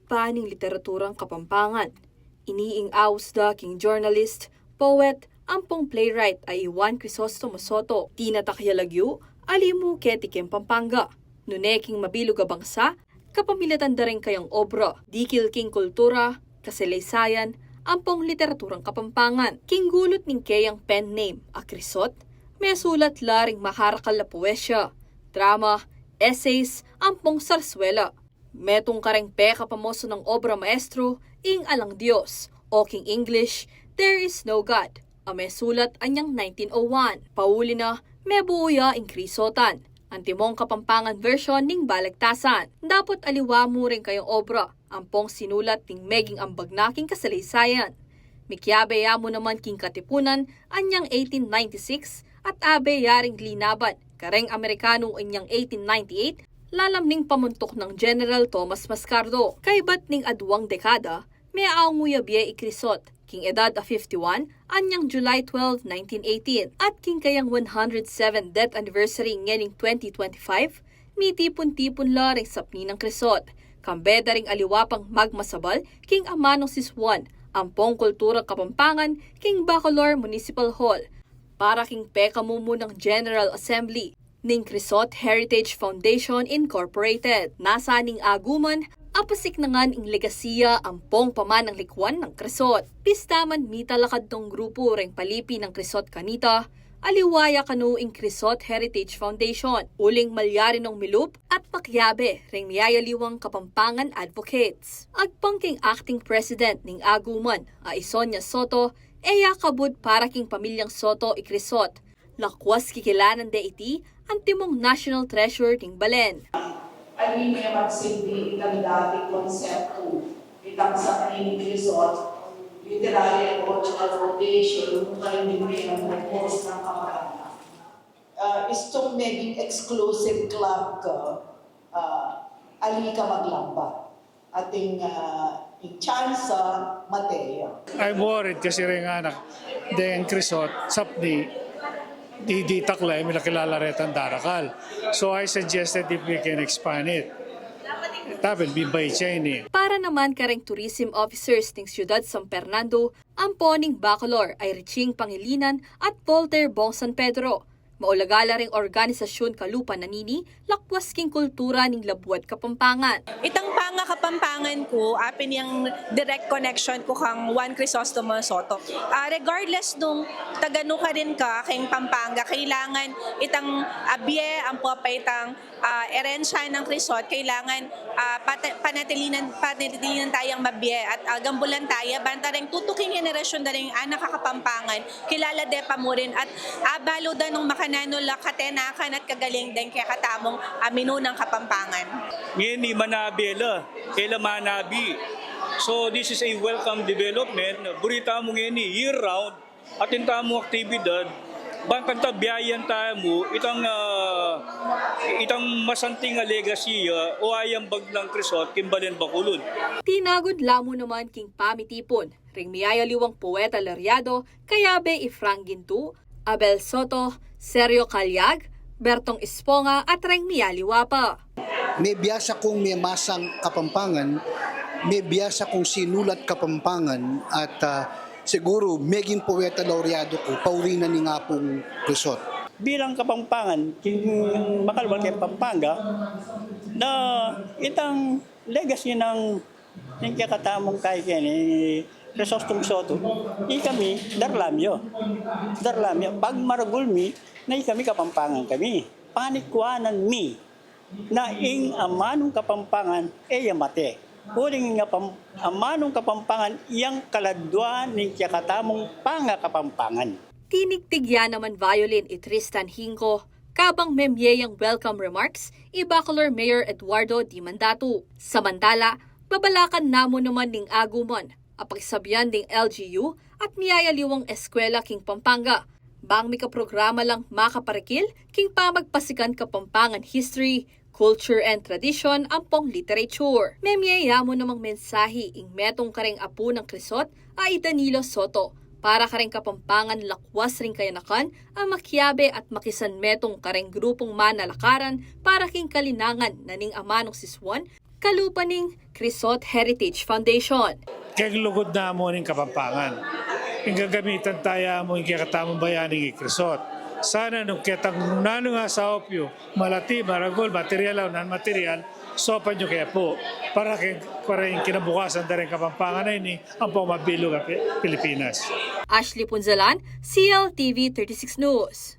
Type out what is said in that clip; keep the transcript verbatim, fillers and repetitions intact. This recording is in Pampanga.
pa ning literaturang Kapampangan. Ini ing aus da king journalist, poet, ampong playwright a i Juan Crisostomo Soto. Tinatak ya lagyu, alimu keti king Pampanga. Nune king mabilug a bangsa, kapamilatan da ring kayang obra, dikil king kultura, kasaleysayan, ampong literaturang Kapampangan. King gulut ning keyang pen name a Crisot, mesulat la ring makarakal a poesya, drama, essays, ampong sarswela. Metung kareng pekapamosu nang obra maestro, ing Alang Dios, o king English, There Is No God, a mesulat anyang nineteen oh one. Pauli na, mebuo ya ing Crisotan, antimong Kapampangan version ning Balagtasan. Dapot aliwa mu ring kayang obra ampong sinulat ning meging ambag na king kasaleysayan. Mikiabe ya mu naman king Katipunan anyang eighteen ninety-six at abe ya ring linaban kareng Amerikanu anyang eighteen ninety-eight, lalam ning pamuntuk nang General Tomas Mascardo. Kaybat ning aduang dekada, meaungu ya bie i Crisot king edad a fifty-one anyang July twelve, nineteen eighteen, at king kayang one hundred seven death anniversary ngening twenty twenty-five, mitipun-tipun la ring sapni nang Crisot, kambe da ring aliwa pang magmasabal king amanung sisuan ampong kulturang Kapampangan king Bacolor Municipal Hall para king pekamumunang General Assembly ning Crisot Heritage Foundation Incorporated. Nasa ning aguman, apasiknangan ing legasiya ampong pamanang likuan nang Crisot. Pista man mitalakad nong grupu reng palipi nang Crisot kanita, aliwa ya kanu ing Crisot Heritage Foundation, uling malyari nong milup at makiabe reng miyayaliwang Kapampangan advocates. Agpang king acting president ning aguman a i Sonia Soto, e ya kabud para king pamilyang Soto i Crisot, lakwas kikilanan de iti antimong national treasure ning balen. Ani me magsilbi itang dati konseptu, itang sapni ning Crisot, literary and cultural foundation, nung karin din kaya ng Bombos ng Kapampangan. Ah, istung maging exclusive club ka, ah, ali ka maglambat. Ating, ah, ing tsansa, mate ya. I'm worried kasi ring anak, deng Crisot, sapni, di, di takla, e mi la kilala retang darakal. So I suggested if we can expand it. Tapos, bibay siya ini. Para naman kareng tourism officers ning siyudad San Fernando, ampo ning Bacolor, ay Riching Pangilinan at Voltaire Bong San Pedro. Maulaga la ring organisasyun kalupa na nini, lakwas king kultura ning labuad Kapampangan. Itang panga Kapampangan ku, apin yang direct connection ku kang Juan Crisostomo Soto. Ah, regardless nung taga nu karin ka, keng Pampanga, kailangan itang abie, ampo pa itang, ah, erensya nang Crisot, kailangan ah, pata-, panatilinan, panatilinan tayang mabie at, ah, gambulan taya, banta reng tutuking henerasyon da ring anak a Kapampangan, kilala de pa murin at abalu da nung makananu la katenakan at kagaling deng kekatamung, ah, minunang Kapampangan. Ngeni manabi la, e la manabi. So this is a welcome development. Buri tamu ngeni year round, atin tamu aktibidad, bang kanita biayan tamu itang, ah, itang masanting a legasiya o ayambag nang Crisot king balen Bacolod. Tinagud la mu naman king pamitipun ring miyayaliwang poeta laureado, kayabe i Frank Gintu, Abel Soto, Sergio Calyag, Bertong Esponga at reng miyaliwa pa. Mebiasa kung memasang Kapampangan, mebiasa kung sinulat Kapampangan, at, ah, siguru meging poeta laureado ku, pauli na ning Apung Crisot. Bilang Kapampangan, king makalwal keng Pampanga, na itang legacy nang ning kekatamung kaikeni, Crisostom Soto, ikami, darlam ya. Darlam ya. Pagmaragul mi, na ikami Kapampangan kami. Panikuanan mi, na ing amanung Kapampangan, e ya mate. Uling ing apam-, amanung Kapampangan, yang kaladua ning kekatamung panga Kapampangan. Tinigtig ya naman violin i Tristan Hinco, kabang memye yang welcome remarks i Bacolor Mayor Eduardo Dimandatu. Samantala, babalakan na mu naman ning aguman a pakisabian ding L G U at miyayaliwang eskwela king Pampanga, bang mikaprograma lang makaparakil king pamagpasikan Kapampangan history, culture and tradition ampong literature. Memye ya mu namang mensahi ing metung kareng apu nang Crisot a i Danilo Soto para kareng Kapampangan lakwas ring kayanakan a makiabe at makisanmetung kareng grupung manalakaran para king kalinangan na ning amanung sisuan talupa ning Crisot Heritage Foundation. Keng lugud namu ning Kapampangan. Ing gagamitan taya mu ing kekatamung bayani ing Crisot. Sana nung ketang nanu nga saup yu, malati, maragul, material o non-material, saupan yu kaya pu. Para keng, para ing kinabukasan da ring Kapampangan a ini, ampong mabilug a Pi-, Pilipinas. Ashley Punzalan, C L T V thirty-six News.